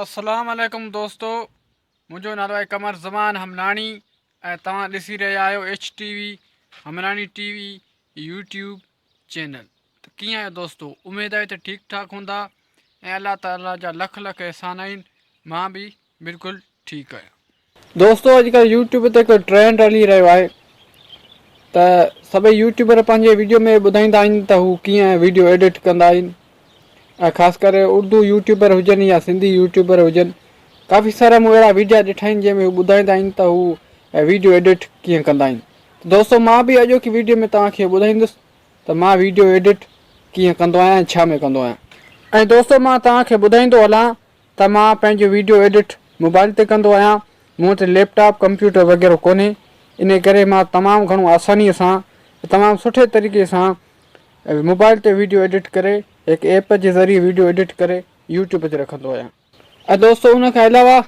السلام عليڪم دوستو منهنجو نالو آهي قمر زمان همناڻي ۽ توهان ڏسي رهيا آهيو H T V Humnani T V YouTube channel ته ڪيئن آهيو دوستو اميد آهي ته ٺيڪ ٺاڪ هوندا ۽ الله تعالي جا لک لک احسان آهن مان به بلڪل ٺيڪ آهيان. دوستو اڄڪلهه يوٽيوب تي هڪ ٽرينڊ هلي رهيو آهي ته سڀئي يوٽيوبر پنهنجي ويڊيو ۾ ٻڌائيندا آهن ته هو ڪيئن ويڊيو ايڊٽ ڪندا آهن ۽ خاص ڪري اردو يوٽيوبر هجن يا سنڌي يوٽيوبر هجن ڪافي سارا مون اهڙا ويڊيا ڏٺا آهن جنهن ۾ هو ٻڌائيندا آهن ته هو ويڊيو ايڊٽ ڪيئن ڪندا آهن ته دوستو مان به اڄوڪي ويڊيو ۾ توهان کي ٻڌائيندس ته مان ويڊيو ايڊٽ ڪيئن ڪندو آهيان ۽ ڇا ۾ ڪندو آهيان. ۽ دوستو مان توهان کي ٻڌائيندو هلان ته مان پنهنجو ويڊيو ايڊٽ موبائل تي ڪندو آهيان مون وٽ ليپ ٽاپ ڪمپيوٽر وغيره ڪونهي انهي ڪري مان تمام گهڻو آساني سان تمام سٺي طريقي سان موبائل تي ويڊيو ايڊٽ ڪري هڪ ايپ جي ذريعي ويڊيو ايڊٽ ڪري يوٽيوب تي رکندو آهيان. ۽ دوستو ان کان علاوه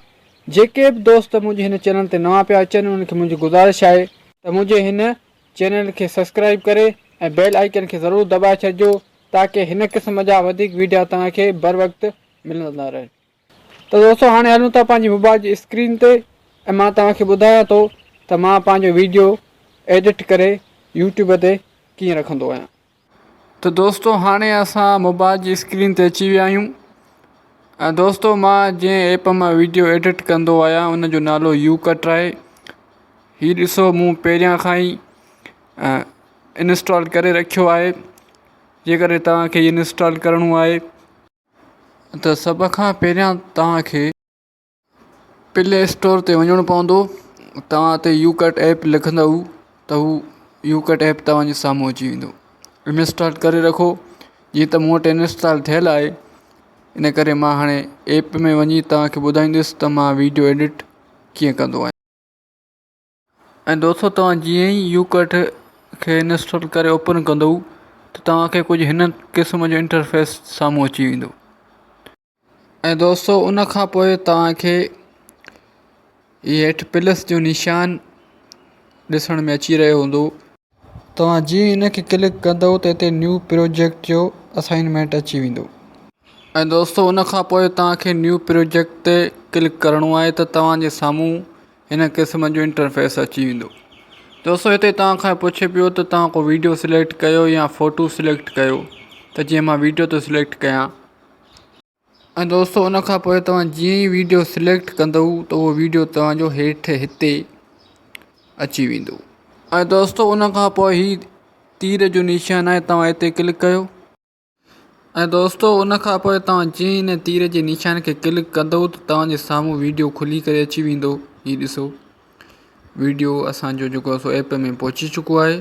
جيڪي به دوست منهنجي هن چينل تي نوان پيا اچن انهن کي منهنجي گذارش آهي ته منهنجي هن چينل کي سبسڪرائيب ڪري ۽ بيل آئيڪن کي ضرور دٻائي ڇڏجو تاڪه هن قسم جا وڌيڪ ويڊيا توهان کي بروقت ملندا رهن. ته دوستو هاڻي هلون ٿا پنهنجي موبائل جي اسڪرين تي ۽ مان توهان کي ٻڌايان ٿو ته مان پنهنجو ويڊيو ايڊٽ ڪري يوٽيوب تي ڪيئن رکندو آهيان. ته دوستو هاڻي اسان موبائل جي اسڪرين تي اچي ويا آهيون ۽ دوستو مان جنهن ايپ مان ويڊيو ايڊٽ ڪندو آهيان ان جو نالو يو ڪٽ آهي هي ڏسو مون پهريان کان ئي انسٽال ڪري رکيو آهي جيڪڏهن توهان کي انسٽال ڪرڻو آهي ته سڀ کان پهريان توهان کي پلي اسٽور تي وڃڻو پوندو توهان اتي يو ڪٽ ايپ لکندؤ ته هو يو ڪٽ ايپ توهان جي سامهون اچي ويندو انسٽال ڪري رکو جيئن ته مون وٽ انسٽال ٿيل آهي ان ڪري مان هاڻي ايپ ۾ وڃي توهان کي ٻڌائيندس ته مان ويڊيو ايڊٽ ڪيئن ڪندو آهيان. ۽ دوستو توهان جيئن ئي يو ڪٽ کي انسٽال ڪري اوپن ڪندو ته توهان کي ڪجهه هن قسم جو انٽرفيس سامهون اچي ويندو ۽ دوستو ان کان پوء توهان کي هي هيٺ پلس جو نشان ڏسڻ ۾ اچي رهيو هوندو. توهان جيئن ان کي ڪلڪ ڪندؤ ته هتي نيو پروجيڪٽ جو اسائنمينٽ اچي ويندو. ۽ دوستو ان کان پوء توهان کي نيو پروجيڪٽ تي ڪلڪ ڪرڻو آهي ته توهان جي سامهون هن قسم جو انٽرفيس اچي ويندو. دوستو هتي توهان کان پڇي پيو ته توهان ڪو ويڊيو سليڪٽ ڪيو يا فوٽو سليڪٽ ڪيو ته جيئن مان ويڊيو ٿو سليڪٽ ڪيان. ۽ دوستو ان کان پوء توهان جيئن ئي ويڊيو سليڪٽ ڪندؤ ته اهو ويڊيو توهان جو هيٺ هتي اچي ويندو. ۽ دوستو ان کان پوء هي تير جو نشان آهي توهان هتي ڪلڪ ڪيو. ۽ دوستو ان کان پوء توهان جيئن ئي هن تير جي نشان کي ڪلڪ ڪندؤ ته توهان جي سامهون ويڊيو کلي ڪري اچي ويندو. هي ڏسو ويڊيو اسان جو جيڪو سو ايپ ۾ پهچي چڪو آهي.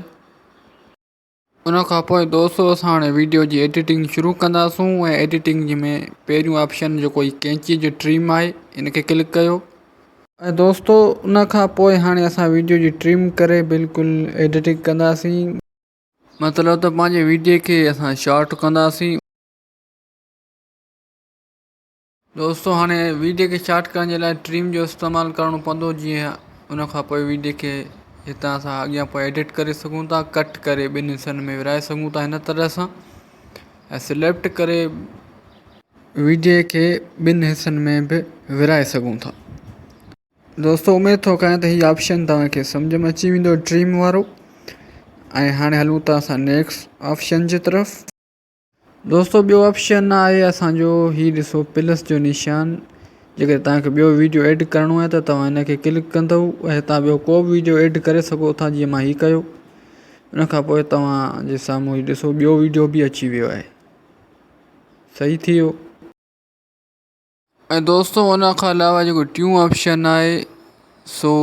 ان کان پوء دوستو اسان هاڻي ويڊيو جي ايڊيٽنگ شروع ڪنداسون ۽ ايڊيٽنگ جي ۾ پهريون آپشن جيڪو هي ڪينچي جو ٽريم آهي ان کي ڪلڪ ڪيو. ۽ دوستو ان کان پوء هاڻي اسان ويڊيو جي ٽريم ڪري بلڪل ايڊيٽنگ ڪنداسين. مطلب ته پنهنجي ويڊيو کي اسان شارٽ ڪنداسين. دوستو هاڻي ويڊيو کي شارٽ ڪرڻ جي لاء ٽريم جو استعمال ڪرڻو پوندو جيئن ان کان پوء ويڊيو کي هتان اسان اڳيان پوء ايڊٽ ڪري سگهون ٿا ڪٽ ڪري ٻن حصن ۾ ورهائي سگهون ٿا هن طرح سان ۽ سليڪٽ ڪري ويڊيو کي ٻن حصن ۾ به ورهائي سگهون ٿا. دوستو اميد ٿو ڪيان ته هي آپشن توهان کي سمجهه ۾ اچي ويندو ٽريم وارو ۽ هاڻي هلون ٿا اسان نيڪسٽ آپشن جي طرف. دوستو ٻيو آپشن آهي اسان جو هي ڏسو پلس جو نشان جيڪڏهن توهان کي ٻيو ويڊيو ايڊ ڪرڻو آهي ته توهان هن کي ڪلڪ ڪندو ۽ هتان ٻيو ڪو به ويڊيو ايڊ ڪري سگهو ٿا جيئن مان هي ڪيو ان کان پوء توهان جي سامهون هي ڏسو ٻيو ويڊيو به اچي ويو آهي صحيح ٿي ويو. ۽ دوستو ان کان علاوه جيڪو ٽيون آپشن آهي سو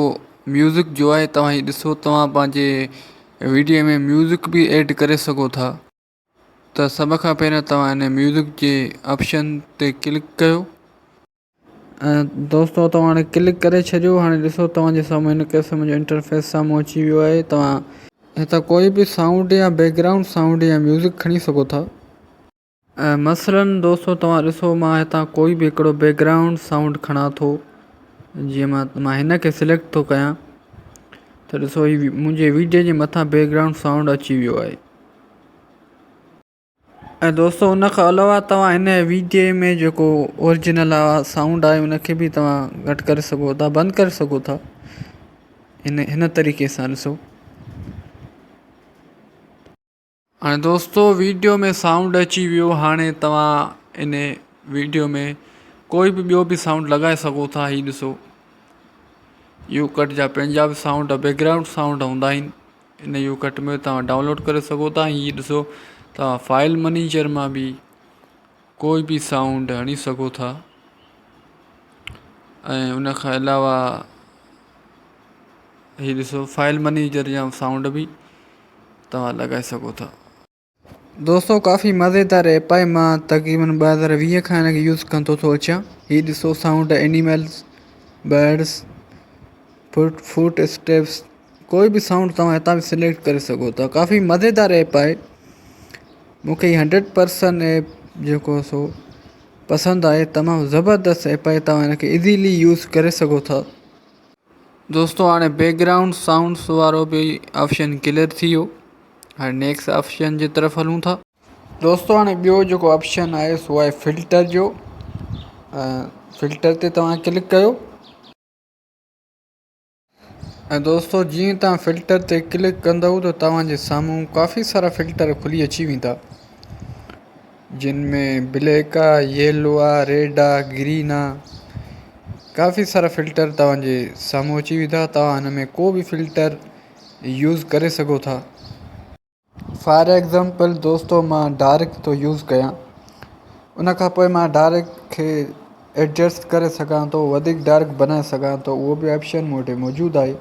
ميوزڪ جو آهي توهان هي ڏسو توهان پنهنجي ويڊيو ۾ ميوزڪ به ايڊ ڪري سگهو ٿا. ته سڀ کان پهريان توهان ان ميوزڪ جي آپشن تي ڪلڪ ڪيو. ۽ دوستو توهان هاڻي ڪلڪ ڪري ڇڏيو هاڻي ڏسو توهان جي سامهون هن قسم جو انٽرفيس سامهون اچي ويو آهي توهان هتان ڪوئي به سائونڊ يا بيڪ گرائونڊ سائونڊ يا ميوزڪ کڻي سگهو ٿا. ۽ مثلا دوستو توهان ڏسو مان هتان ڪوئي به هڪڙو بيڪ گرائونڊ سائونڊ کڻان ٿو جيئن مان هن کي سليڪٽ ٿو ڪيان ته ڏسو هي منهنجي ويڊيو جي مٿان بيڪ گرائونڊ سائونڊ اچي ويو آهي. ۽ دوستو ان کان علاوه توهان هن ويڊيو ۾ جيڪو اوريجنل سائونڊ آهي ان کي به توهان گهٽ ڪري سگهو ٿا بند ڪري سگهو ٿا هن هن طريقي سان ڏسو هاڻي دوستو ويڊيو ۾ سائونڊ اچي ويو هاڻي توهان ان ويڊيو ۾ ڪوئي به ٻيو به سائونڊ لڳائي سگهو ٿا هي ڏسو يو ڪٽ جا پنهنجا به سائونڊ بيڪ گرائونڊ سائونڊ هوندا آهن ان يو ڪٽ ۾ توهان ڊائونلوڊ ڪري سگهو ٿا ۽ هي ڏسو توهان فائل مئنيجر مان به ڪوئي به سائونڊ هڻي سگهو ٿا ۽ ان کان علاوه هي ڏسو فائل مئنيجر جا سائونڊ به توهان لڳائي سگهو ٿا. دوستو ڪافي مزيدار ايپ آهي مان تقريبن 2020 کان هن کي يوز ڪندو ٿو اچان هي ڏسو sound animals birds foot steps ڪوئي به سائونڊ توهان هتان به سليڪٽ ڪري سگهو ٿا ڪافي مزيدار ايپ آهي مونکي هي هنڊريڊ پرسنٽ ايپ جيڪو سو پسند آهي تمام زبردست ايپ آهي توهان هن کي ايزلي يوز ڪري سگهو ٿا. دوستو هاڻي بيڪ گرائونڊ سائونڊس وارو به آپشن ڪليئر ٿي ويو هاڻي نيڪسٽ آپشن جي طرف هلون ٿا. دوستو هاڻي ٻيو جيڪو آپشن آهي سو آهي فلٽر جو فلٽر تي توهان ڪلڪ ڪيو ۽ دوستو جيئن توهان فلٽر تي ڪلڪ ڪندو ته توهان جي سامهون ڪافي سارا فلٽر کلي اچي ويندا جن ۾ بليڪ آ ييلو آ ريڊ آ گرين آ ڪافي سارا فلٽر توهان جي سامهون اچي ويندا توهان هن ۾ ڪو به فلٽر يوز ڪري سگهو ٿا. فار ايگزامپل دوستو مان ڊارڪ ٿو يوز ڪيان ان کان پوء مان ڊارڪ کي ايڊجسٽ ڪري سگهان ٿو وڌيڪ ڊارڪ بنائي سگهان ٿو اهو به آپشن مون وٽ موجود آهي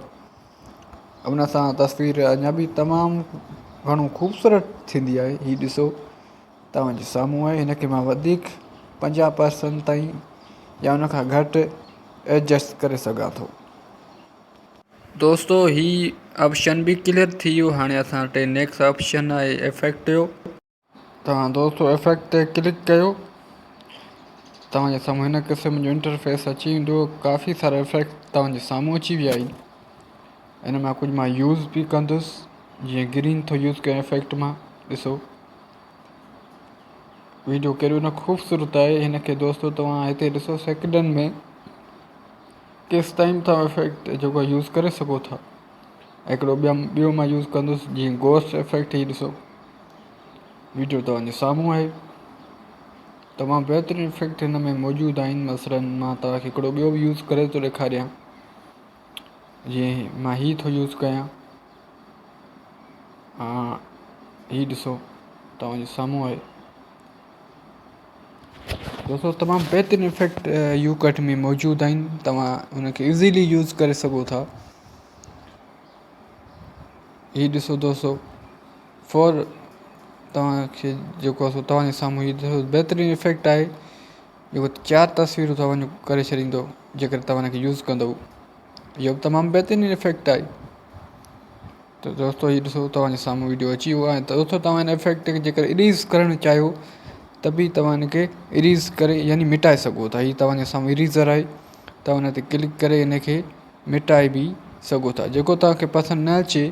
ان سان تصوير اڃا به تمام گهڻو خوبصورت ٿيندي آهي هي ڏسو توهان جي سامهون آهي هن کي مان وڌيڪ 50 پرسنٽ تائين يا ان کان گهٽ ايڊجسٽ ڪري سگهان ٿو. دوستو هي آپشن به ڪليئر ٿي ويو هاڻي اسان وٽ نيڪسٽ آپشن آهي افيڪٽ جو. توهان دوستو افيڪٽ تي ڪلڪ ڪيو توهان جي سامهون هن قسم جو انٽرفيس اچي ويندو ڪافي سارا افيڪٽ توهان جي سامهون اچي ويا آهن ان مان ڪجهه مان يوز به ڪندس جيئن گرين ٿو يوز ڪيان افيڪٽ مان ڏسو ويڊيو ڪيڏو نه خوبصورت آهي هن کي دوستو توهان هتي ڏسو سيڪنڊن ۾ ڪيس تائين توهان افيڪٽ جيڪو يوز ڪري سگهو ٿا هڪڙو ٻيو مان يوز ڪندس جيئن گوسٽ افيڪٽ هي ڏسو ويڊيو توهان جي سامهون آهي تمام بهترين افيڪٽ هن ۾ موجود آهن مثلا مان توهان کي هڪڙو ٻيو به يوز ڪري ٿو ڏيکاريان جيئن مان هي ٿو يوز ڪيان ها هي ڏسو توهان جي سامهون آهي دوستو تمام بهترين افيڪٽ يو ڪٽ ۾ موجود آهن توهان ان کي ايزيلي يوز ڪري سگهو ٿا هي ڏسو دوستو فور توهان کي جيڪو آهي سو توهان جي سامهون هي ڏسو بهترين افيڪٽ آهي جيڪو چار تصويرون توهان جون ڪري ڇڏيندو جيڪڏهن توهان هن کي يوز ڪندو اهو به تمام بهترين افيڪٽ آهي ته دوستو هي ڏسو توهان جي سامهون ويڊيو اچي ويو آهي ته دوستو توهان هن افيڪٽ کي جيڪر اريز ڪرڻ چاهيو ته به توهان هن کي اريز ڪري يعني مٽائي سگهو ٿا هي توهان جي سامهون اريزر آهي توهان هن تي ڪلڪ ڪري هن کي مٽائي به سگهو ٿا جيڪو توهان کي پسند نه اچي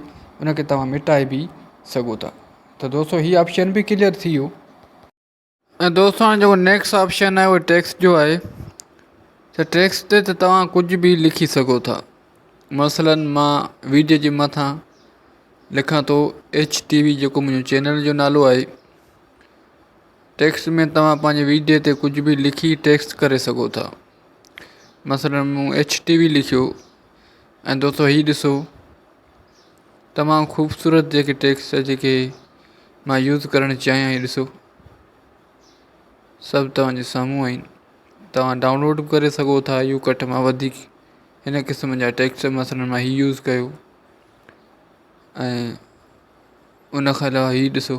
ان کي توهان مٽائي به سگهو ٿا ته دوستو هي آپشن به ڪليئر ٿي ويو. ۽ دوستو هاڻي جيڪو نيڪسٽ آپشن آهي اهو ٽيڪسٽ جو آهي ته ٽيڪسٽ تي ته توهان ڪجهه به لکي سگهو ٿا مثلا مان ويڊيو جي مٿان لکان ٿو ايڇ ٽي وي جيڪو منهنجو چينل جو نالو آهي ٽيڪسٽ ۾ توهان پنهنجي ويڊيو تي ڪجهه به لکي ٽيڪسٽ ڪري سگهو ٿا مثلا مون ايڇ ٽي وي لکيو ۽ دوستو هي ڏسو تمام خوبصورت جيڪي ٽيڪسٽ جيڪي مان يوز ڪرڻ چاهيان هي ڏسو سڀ توهان جي سامهون آهن توهان ڊائونلوڊ به ڪري سگهو ٿا يو ڪٽ مان وڌيڪ هن قسم جا ٽيڪسٽ مثلا مان هي يوز ڪيو ۽ ان کان علاوه هي ڏسو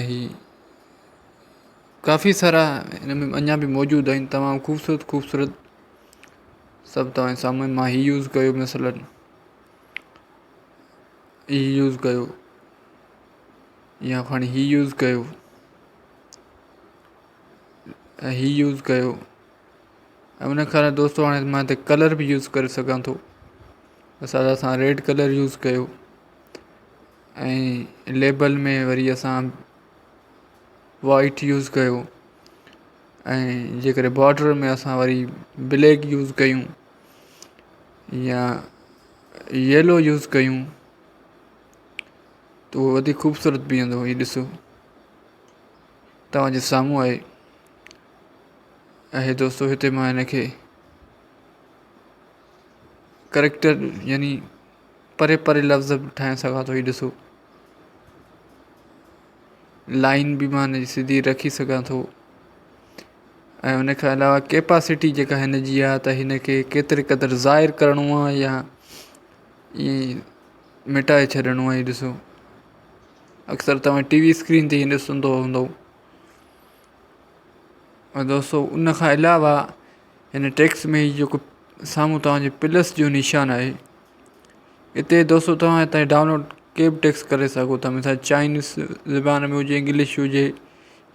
۽ ڪافي سارا هن ۾ اڃا به موجود آهن تمام خوبصورت خوبصورت سڀ توهان جي سامهون مان هي يوز ڪيو مثلاً هي يوز ڪيو يا کڻي هي يوز ڪيو ۽ هي يوز ڪيو ۽ ان کان دوستو هاڻي مان هتي ڪلر به يوز ڪري سگهان ٿو مثال اسان ريڊ ڪلر يوز ڪيو. ۽ ليبل ۾ وري اسان وائيٽ يوز ڪيو ۽ جيڪڏهن بارڊر ۾ اسان وري بليڪ يوز ڪيون يا يلو يوز ڪيون ته اهو وڌيڪ خوبصورت بيهندو هي ڏسو توهان جي سامهون آهي ۽ دوستو هتي مان هن کي ڪريڪٽر يعني پري پري لفظ به ٺاهي سگهان ٿو هي ڏسو لائن به مان هن جي سڌي رکي سگهان ٿو ۽ ان کان علاوه ڪيپاسٽي جيڪا هن جي آهي ته هن کي ڪيتري قدر ظاهر ڪرڻو آهي يا ائين مٽائي ڇڏڻو آهي ڏسو اڪثر توهان ٽي وي اسڪرين تي ڏسندو هوندو ۽ دوستو ان کان علاوه هن ٽيڪس ۾ جيڪو سامهون توهان جي پلس جو نشان آهي اتي دوستو توهان هتان ڊائونلوڊ ڪي به ٽيڪس ڪري سگهو ٿا مثال چائنيز زبان ۾ هجي انگلش هجي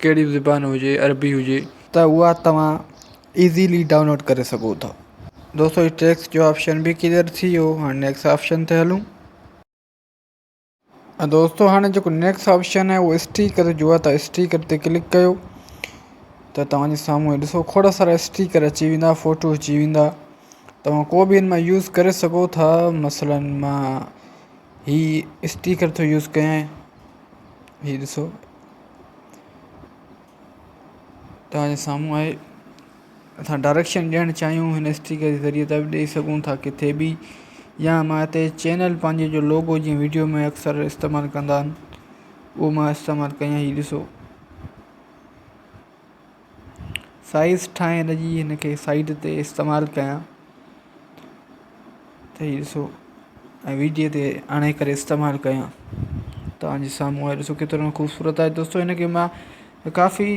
ڪهڙي به زبان هجي عربي هجي. ته اها توهان ايزيلي ڊائونلوڊ ڪري سگهو ٿا. دوستو هي ٽيڪس جو آپشن به ڪليئر ٿي ويو هاڻي نيڪسٽ آپشن تي هلون. دوستو هاڻي جيڪو نيڪسٽ آپشن آهي اهو اسٽيڪر جو آهي ته اسٽيڪر تي ڪلڪ ڪيو ته توهان جي سامهون ڏسو کوڙ سارا اسٽيڪر اچي ويندا فوٽو اچي ويندا توهان ڪو به ان مان يوز ڪري سگهو ٿا مثلا مان هي اسٽيڪر ٿو يوز ڪيان هي ڏسو توهان جي سامهون آهي اسان ڊائريڪشن ڏيڻ چاهيون هن اسٽيڪر جي ذريعي ته به ڏئي سگهون ٿا ڪٿي به يا مان هتي چينل پنهنجي جو لوگو جيئن ويڊيو ۾ اڪثر استعمال ڪندا آهن اهو مان استعمال ڪيان هي ڏسو سائز ٺاهي هن جي هن کي سائيڊ تي استعمال ڪيان ته هي ڏسو ۽ ويڊيو تي آڻي ڪري استعمال ڪيان توهان جي سامهون آهي ڏسو ڪيترو نه خوبصورت آهي دوستو هن کي مان ڪافي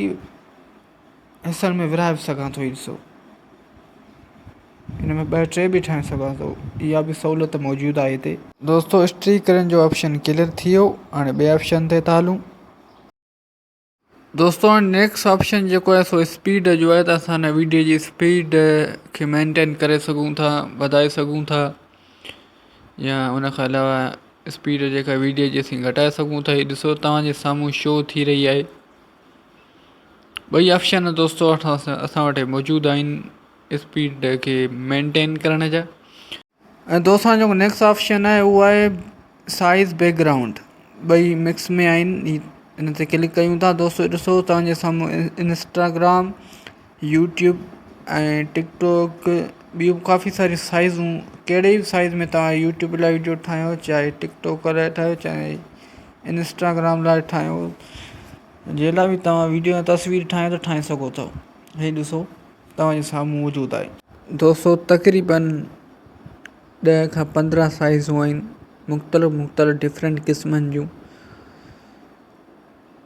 حصن ۾ ورهائي به سگهان ٿو هي ڏسو هن ۾ ٻه ٽي به ٺاهي سگهان ٿو اها به سهولت موجود آهي هتي. دوستو اسٽيڪرن جو آپشن ڪليئر ٿي ويو هاڻي ٻئي آپشن تي ٿا هلون. دوستو هاڻي نيڪسٽ آپشن جيڪو آهي سو اسپيڊ جو آهي ته اسان هن ويڊيو جي اسپيڊ کي مينٽين ڪري سگهون ٿا وڌائي سگهون ٿا يا ان کان علاوه اسپيڊ جيڪا ويڊيو جي اسين گهٽائي سگهون ٿا هي ڏسو توهان جي سامهون شو ٿي رهي آهي ٻئي آپشن دوستو اسان وٽ موجود آهن اسپيڊ کي مينٽين ڪرڻ جا ۽ دوستو هاڻي جيڪو نيڪسٽ آپشن آهي اهو آهي سائز بيڪ گرائونڊ ٻئي مڪس ۾ آهن ان تي ڪلڪ ڪيون ٿا دوستو ڏسو توهان جي سامهون انسٽاگرام يوٽيوب ۽ ٽڪ ٽاڪ ٻيون به ڪافي ساريون سائزون ڪهڙي به سائز ۾ توهان يوٽيوب لاء ويڊيو ٺاهيو چاهي ٽڪ ٽاڪ لاء ٺاهيو چاهي انسٽاگرام لاء ٺاهيو جنهن لاء به توهان ويڊيو يا تصوير ٺاهيو ته ٺاهي سگهو ٿا هي ڏسو توهان جي سامهون موجود آهي. دوستو تقريبن ڏهه کان 15 سائيزون آهن مختلف مختلف ڊفرنٽ قسمن جون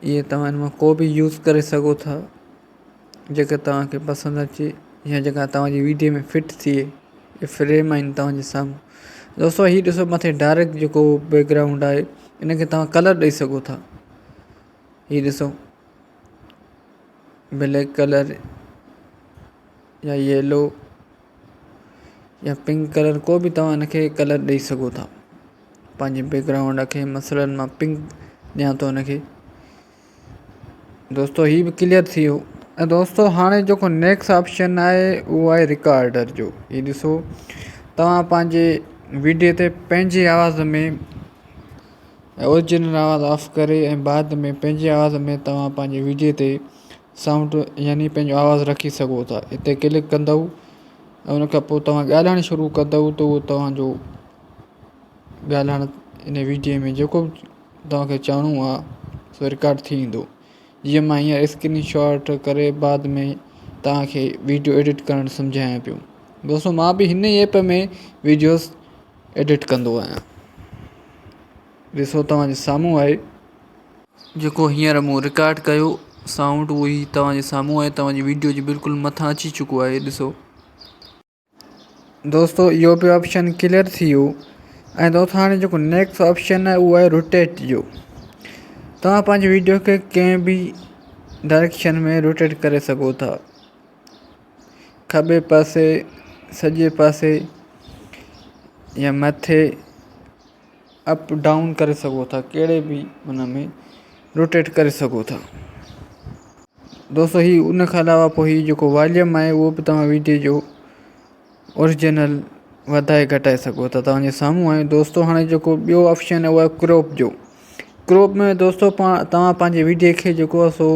اهي توهان ان مان ڪو به يوز ڪري سگهو ٿا جيڪا توهان کي پسند اچي يا جيڪا توهان جي ويڊيو ۾ فٽ ٿئي اهي فريم آهن توهان جي سامهون دوستو هي ڏسو مٿي ڊارڪ جيڪو بيڪ گرائونڊ آهي ان کي توهان ڪلر ڏئي سگهو ٿا هي ڏسو بليڪ ڪلر يا يلو يا پنڪ ڪلر ڪو به توهان ان کي ڪلر ڏئي سگهو ٿا پنهنجي بيڪ گرائونڊ کي مثلاً مان پنڪ ڏيان ٿو ان کي دوستو هي به ڪليئر ٿي ويو ۽ دوستو هاڻي جيڪو نيڪسٽ آپشن آهي اهو آهي رڪارڊر جو هي ڏسو توهان پنهنجي ويڊيو تي پنهنجي آواز ۾ اوريجنل آواز آف ڪري ۽ بعد ۾ پنهنجي آواز ۾ توهان پنهنجي ويڊيو تي سائونڊ يعني پنهنجو آواز رکي سگهو ٿا هتي ڪلڪ ڪندؤ ۽ ان کان پوء توهان ڳالهائڻ شروع ڪندؤ ته اهو توهانجو ڳالهائڻ ان ويڊيو ۾ جيڪو به توهانکي چوڻو آهي سو رڪارڊ ٿي ويندو جيئن مان هينئر اسڪرين شاٽ ڪري بعد ۾ توهانکي ويڊيو ايڊٽ ڪرڻ سمجهايان پيو دوستو مان به هن ئي ايپ ۾ ويڊيوز ايڊٽ ڪندو آهيان ڏسو توهان جي سامهون آهي. جيڪو هينئر مون رڪارڊ ڪيو سائونڊ اهو ئي توهان جي سامهون آهي توهان جي ويڊيو جي بلڪل مٿان اچي چڪو آهي ڏسو. دوستو اهو به آپشن ڪليئر ٿي ويو ۽ دوستو هاڻي جيڪو نيڪسٽ آپشن آهي اهو آهي روٽيٽ جو توهان پنهنجي ويڊيو کي ڪنهن به ڊائريڪشن ۾ روٽيٽ ڪري سگهو ٿا. کٻي پاسي، سڄي پاسي يا مٿي اپ ڊائون ڪري سگهو ٿا ڪهڙي به ان ۾ روٽيٽ ڪري سگهو ٿا. دوستو هي ان کان علاوه پوء هي جيڪو واليوم آهي اهو به توهان ويڊيو جو اوريجنل وڌائي گهٽائي سگهو ٿا توهان جي سامهون آهي دوستو هاڻي جيڪو ٻيو آپشن آهي اهو آهي ڪروپ جو ڪروپ ۾ دوستو پاڻ توهان پنهنجي ويڊيو کي جيڪو آهي سو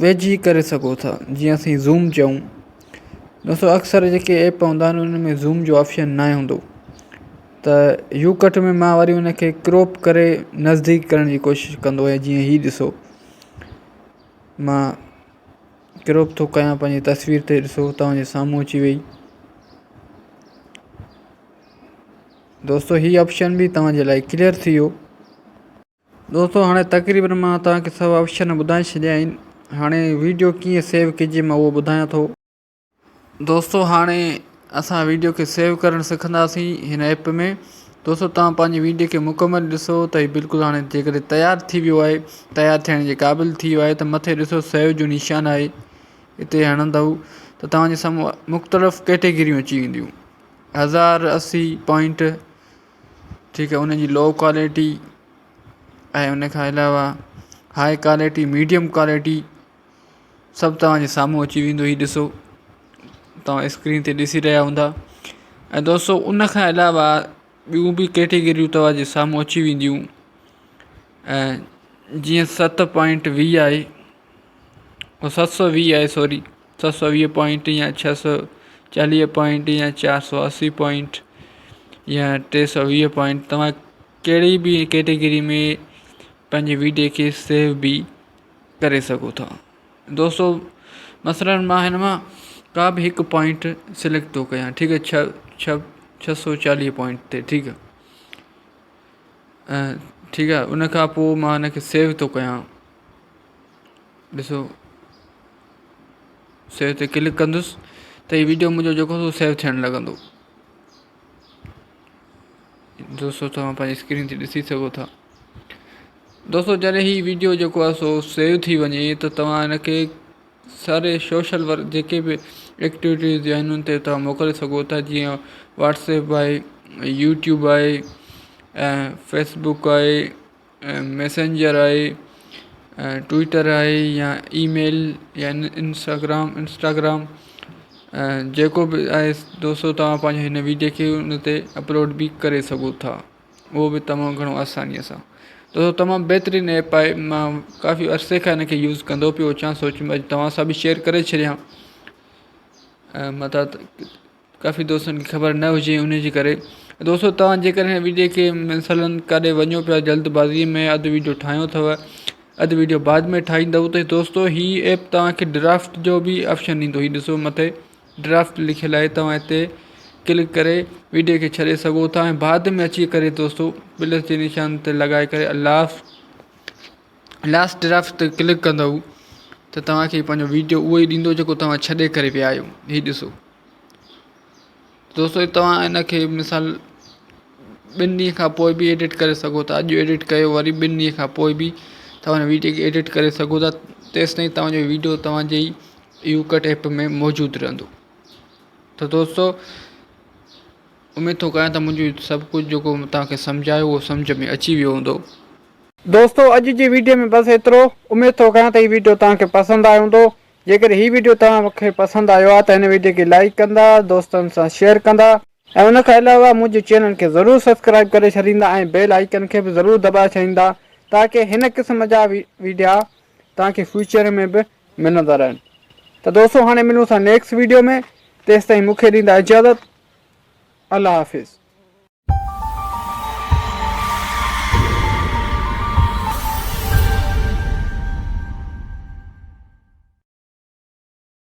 ويجهي ڪري سگهو ٿا جيئن اسين زوم چئون دوستو اڪثر جيڪي ايپ هوندا آهن ان ۾ زوم جو آپشن ناهي هوندو ته يو ڪٽ ۾ مان وري ان کي ڪروپ ڪري نزديڪ ڪرڻ جي ڪوشش ڪندو آهيان جيئن هي ڏسو مان ڪروپ ٿو ڪيان پنهنجي تصوير تي ڏسو توهان جي سامهون اچي وئي دوستو هي آپشن به توهان جي لاء ڪليئر ٿي ويو دوستو هاڻي تقريبن مان توهان کي سڀ آپشن ٻڌائي ڇڏيا آهن هاڻي ويڊيو ڪيئن سيو ڪجي مان اهو ٻڌايان ٿو. دوستو هاڻي اسان ويڊيو کي سيو ڪرڻ سکنداسين هن ايپ ۾ دوستو توهان پنهنجي ويڊيو کي مڪمل ڏسو ته هي بلڪل هاڻي جيڪڏهن تيار ٿي ويو آهي تيار ٿيڻ جي قابل ٿي ويو آهي ته مٿي ڏسو سيو جو نشان آهي اتي هڻندو ته توهان جي سامهون مختلف ڪيٽيگريون اچي وينديون 1080 پوائنٽ ٺيڪ آهي ان جي لو ڪوالٽي ۽ ان کان علاوه هاء ڪوالٽي ميڊيم ڪوالٽي سڀ توهان جي سامهون اچي ويندو هي ڏسو توهان اسڪرين تي ڏسي رهيا هوندا ۽ دوستو ان کان علاوه ٻيون به ڪيٽيگريون توهان جي سامهون اچي وينديون ۽ جيئن ست پوائنٽ ويهه آهي 720 آهي سوري 720 پوائنٽ يا 640 پوائنٽ يا 480 پوائنٽ يا 320 پوائنٽ توهان ڪهڙي به ڪيٽيگري ۾ پنهنجي ويڊيو کي سيو به ڪري سگهو ٿا دوستو مثلا مان هن مان ڪا به هڪ پوائنٽ سليڪٽ ٿو ڪيان ٺيڪ آهي ڇهه ڇهه 640 پوائنٽ تي ٺيڪ آهي ٺيڪ آهي ان کان پوء مان هن کي سيو ٿو ڪيان ڏسو سيو تي ڪلڪ ڪندس ته هي ويڊيو منهنجو جيڪو سو سيو ٿيڻ لڳندو دوستو توهان پنهنجي اسڪرين تي ڏسي سگهو ٿا دوستو جڏهن هي ويڊيو جيڪو آهي سو سيو ٿي وڃي ته توهان هن کي ساري سوشل ورڪ جيڪي به ايڪٽيوٽيز آهن ان تي توهان موڪلي سگهو ٿا جيئن واٽس ايپ آهي يوٽيوب آهي ۽ فيسبڪ آهي ۽ ميسينجر آهي ۽ ٽوئٽر آهي يا اي ميل يا انسٽاگرام انسٽاگرام ۽ جيڪو به آهي دوستو توهان پنهنجي هن ويڊيو کي ان تي اپلوڊ به ڪري سگهو ٿا اهو به تمام گهڻو آسانيء سان دوستو تمام بهترين ايپ آهي مان ڪافي عرصي کان هن کي يوز ڪندو پيو اچان سوچيم اڄ توهان سان به شيئر ڪري ڇڏيان ۽ متان ڪافي دوستن کي خبر نه هجي ان جي ڪري دوستو توهان جيڪڏهن ويڊيو کي مثلا ڪاڏي وڃو پيا جلد بازي ۾ اڌ ويڊيو ٺاهيو اٿو اڌ ويڊيو بعد ۾ ٺاهيندو ته دوستو هي ايپ توهان کي ڊرافٽ جو به آپشن ڏيندو هي ڏسو مٿي ڊرافٽ لکيل آهي توهان هتي ڪلڪ ڪري ويڊيو کي ڇڏي سگهو ٿا ۽ بعد ۾ اچي ڪري دوستو پلس جي نشان تي لڳائي ڪري لاسٽ لاسٽ ڊرافٽ تي ڪلڪ ڪندو ته توهان کي پنهنجو ويڊيو اهو ئي ڏيندو جيڪو توهان ڇڏي ڪري ويا آهيو هي ڏسو دوستو توهان ان کي مثال ٻن ڏينهن کان پوء به ايڊٽ ڪري سگهو ٿا اڄ ايڊٽ ڪيو وري ٻن ڏينهن کان پوء به توهان ويڊيو کي ايڊٽ ڪري سگهو ٿا تيس تائين توهان جو ويڊيو توهان جي يو ڪٽ ايپ ۾ موجود رهندو ته دوستو اميد ٿو ڪيان ته منهنجو سڀ ڪجهه جيڪو توهان کي سمجهايو اهو سمجهه ۾ اچي ويو هوندو. دوستو اڄ جي ويڊيو ۾ بس ايترو، اميد ٿو ڪيان ته هي ويڊيو توهان کي پسند آيو هوندو، جيڪڏهن هي ويڊيو توهان کي پسند آيو آهي ته هن ويڊيو کي لائيڪ ڪندا، دوستن سان شيئر ڪندا ۽ ان کان علاوه منهنجي چينل کي ضرور سبسڪرائيب ڪري ڇڏيندا ۽ بيل آئيڪن کي به ضرور دٻائي ڇڏيندا تاڪه هن قسم جا ويڊيا توهان کي فيوچر ۾ به ملندا رهن ته دوستو هاڻي ملون ٿا نيڪسٽ ويڊيو ۾ تيستائين مون کي ڏيندا اجازت الله حافظ.